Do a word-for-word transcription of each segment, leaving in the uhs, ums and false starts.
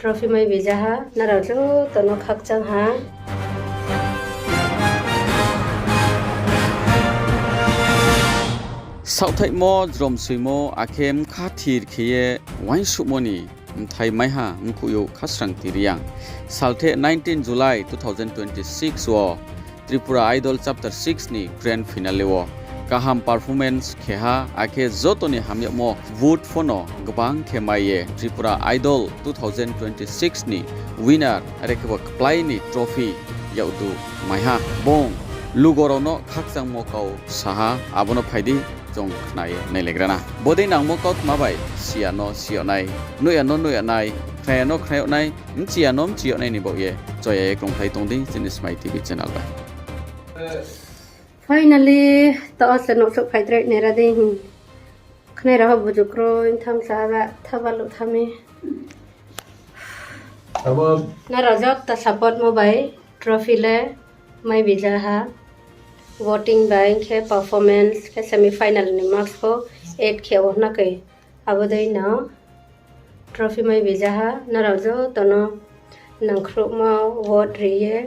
Trophy mai bijaha, nrao joto no khakchang ha. Saohthaihmo, jromsoimo, akhe bkha thir khe ye uaingsouhmo ni bthai maiha mkhuh yo Khasrang T. Reang. Salthe nineteen July two thousand twenty-six wo Tripura Idol Chapter six ni grand finale wo kaham performance khe ha, akhe joto ni hamyagmo vote pho no gbang khe mai ye Tripura Idol two thousand twenty-six ni winner, are khe bo kplái ni trophy yakdu mai ha. Bung lugo rao no khakchangmo kau sa ha, abo no phai di, chung khna ye nailaigra na. Bodei nangmo kautma bai si ya no si yag nai, nuh ya no nuh yag nai, khna ya no khna yag nai, bchi ya no bchi yag nai ni baoh ye choya ye krungkhlai tong di chini Smai T V channel bai. Finally, taoh se nouhsouh phaidroih nai ra dei hing. Khnai rao buju kroi tham sa ba, thabaluh tha mi. Nrao joto support mo bai trophy le mai bijaha. Voting bai khe performance khe semi final ni marks pho add khe wo hna khe. Abo dei no trophy mai bijaha, nrao joto no nangkhruhmo vote ri ye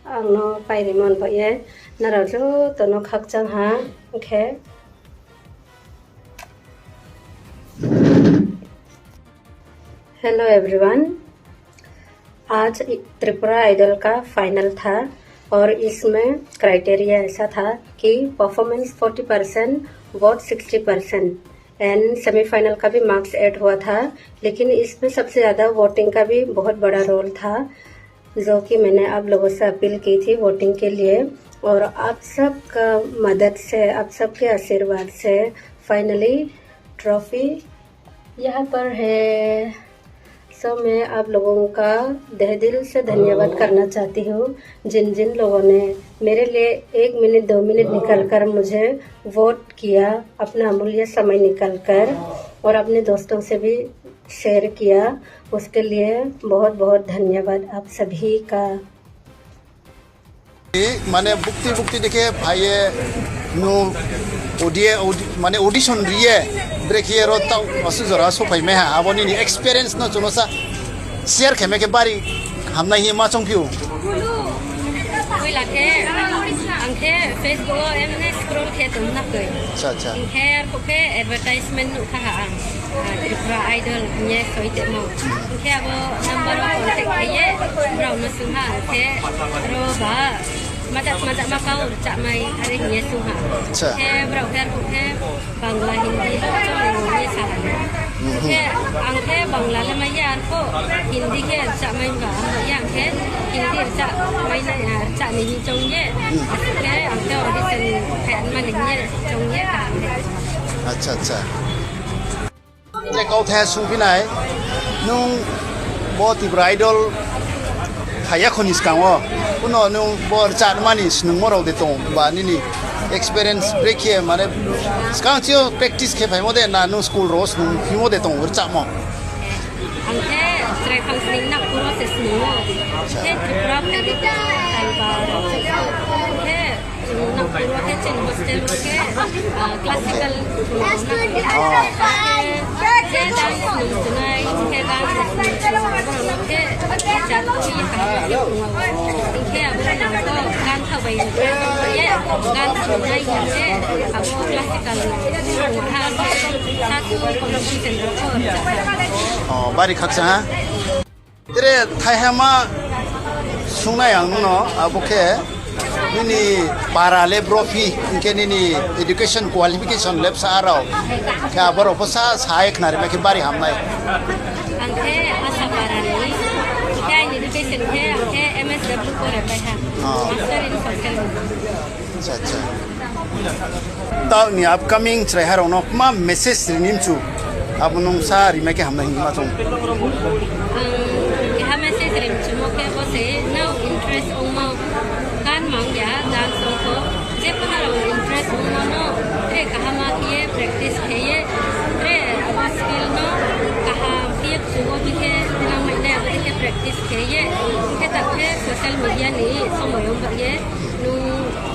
ang no pairimo ni baoh ye nrao joto no khakchang ha khe. Hello everyone, आज त्रिपुरा आइडल का फाइनल था और इसमें क्राइटेरिया ऐसा था कि performance forty percent, vote sixty percent and semifinal का भी मार्क्स ऐड हुआ था, लेकिन इसमें सबसे ज़्यादा वोटिंग का भी बहुत बड़ा रोल था, जो कि मैंने आप लोगों से अपील की थी वोटिंग के लिए। और आप सब का मदद से, आप सब के आशीर्वाद से फाइनली ट्रॉफी यहाँ पर है। सो मैं आप लोगों का तहे दिल से धन्यवाद करना चाहती हूँ, जिन जिन लोगों ने मेरे लिए एक मिनट, दो मिनट निकाल कर मुझे वोट किया, अपना अमूल्य समय निकाल कर, और अपने दोस्तों से भी शेयर किया, उसके लिए बहुत बहुत धन्यवाद आप सभी का। Mane bukti bukti dei khe phai ye nung audi-, audi-, mane audition ri ye, brekhe ye ro taoh asuh jora souhphai mai ha, abo nini experience no chung no sa share khe mai khe bari hamnai hing ye ma choungphi ou. Poila khe ang khe Facebook wo emne scroll khe tong na koi. Acha, acha. Hing khe arphuh khe advertisement nuh kha ha ang, ah, Tripura Idol hing ye soi tongmo. Hing khe abo number wo contact khe ye brao no swunng ha, ang khe ro ba majak majak ma kau rchah mai are hing ye swunng ha. Acha. Khe brao khe arphuh khe Bangla, Hindi bo chong ye sa ha. Khe ang khe Bangla le mai ya, arphuh Hindi khe rchah mai ba, ang ba ya ang khe Hindi rchah mai nai, ah, rchah ni hing choung ye. Khe ang khe audition khe ma ni hing ye choung ye. Acha, acha. Le kauthai swunngphi nai, nung bo Tripura Idol phai ya kho ni skang wo, kuno nung bo rchahma ni snungmo rao de tong ba nini experience brekhe mane skang chini yo practice khe phaimo de na nung school rao wo snungphimo de tong rchahmo? Ang khe chrai phang sning Nagpur wo se snung ou. Khe Tripura phai khe Nagpur wo khe chini hostel wo khe, ah, classical khe dance snung tongnai, khe dance snung tongnai, abo no khe teacher khe ye kaham khe phung ou. Hing khe abo no to gan thaoh bai ye gan snungnai hing khe abo classical ha khe sa tu competition rao pho. O, bari khakchang ha. Tre thaihama swungnai ang nung no, abo khe nini para le brophi, hing khe nini education qualification le bsa rao, khe abo rao pho sa, sa ye khnari mai khe bari hamnai. Ang khe Asapara ni, hing khe aini education khe ang khe M S W pore pai ha. O. Master in Social Work. Acha, acha. Taoh ni upcoming chraiha rao no kma message ri ni mchu, abo nung sa ri mai khe hamnai hing ma choung. Ang keha message ri mchumo khe bo se, nrao interest ongmo, gan mang ya, gan song pho, je pho nrao interest ongmo no, tre kaham khe ye practice khe ye, tre abo skill no kaham khe ye mchumo bi khe, nang mai nai abo dei khe Is khe ye, khe ta khe social media ni somoi ong ba ye, nung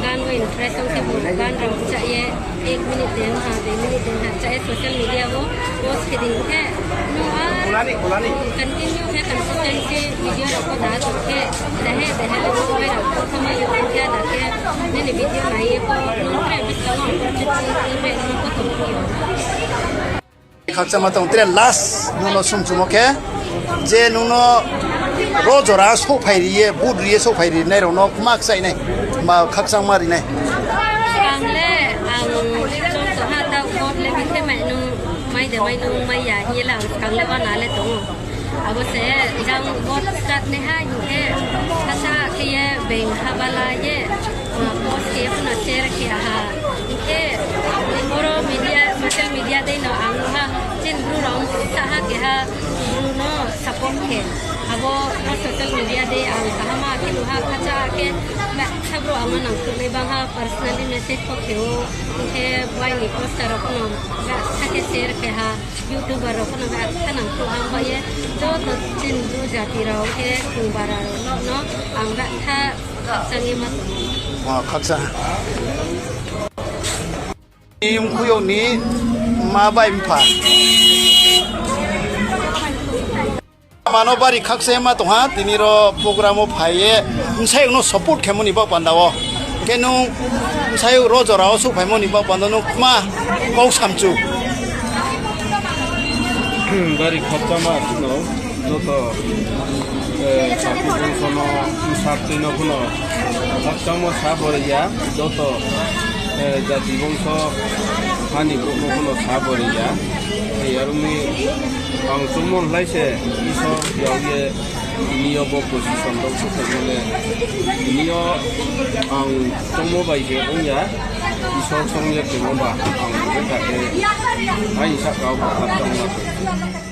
gan wo interest ong khe bo gan rao chá ye, ek minute de ha, dui minute de ha, chá ye social media wo post khe di khe, nung a continue khe consistency video rao pho da tong khe, dehe dehe le bo bai rao pho khamai yo khe da khe, nini video nai ye pho, nung tre buskang wo opportunity be nung pho tong phi yo. Khakchangma tong tre last nung no sumchumo khe, je nung no ro jora souhphai ri ye, vote ri ye souhphai ri nai rao no kma kchaih nai, ma khakchangma ri nai. Ang le, ang chung to ha ta vote le bi khe mai nung, mai de mai nung mai ya hing ye le ang skang le bana le tong ou. Abo se jang vote start nai ha hing khe, khacha khe ye being ha bala ye, post khe ye phuno share khe ha. Hing khe, boro media, social media dei no ang ha, chini Bru rao sa ha keha, Bru no support khe. Abo no social media dei ang kaham khe nuh ha, khacha khe, betha brouh ang no nangkhruh nai bang ha, personally message pho khe ou, hing khe bai ni poster rao phuno betha khe share khe ha. YouTuber rao pho no betha nangkhruh ha, ong ba ye joto chini Bru jati rao khe chung bara rao no ang betha khakchang ye ma tong. Khakchang. Ni mkhui yo ni ma bai mpha. Mano bari khakchang ye ma tong ha, tini ro program wo phai ye, bsayouh no support khemo ni baoh panda wo. Khe nung bsayouh ro jora wo souhphaimo ni baoh panda nung kma kau samchu. Bari khakchangma no, joto, eh, sakhu bongso no, bsa tui no phuno khakchangmo sa bori ya, joto, eh, jati bongso hani brouh no phuno sa bori ya. Aro mi ang chungmo lai se Isor yag ye tini yo bo position rao souhphaimo le. Tini yo ang chungmo bai se ong ya, Isor song ye tongmo ba ang bkha khe aini sahka wo bo khakchangma tong.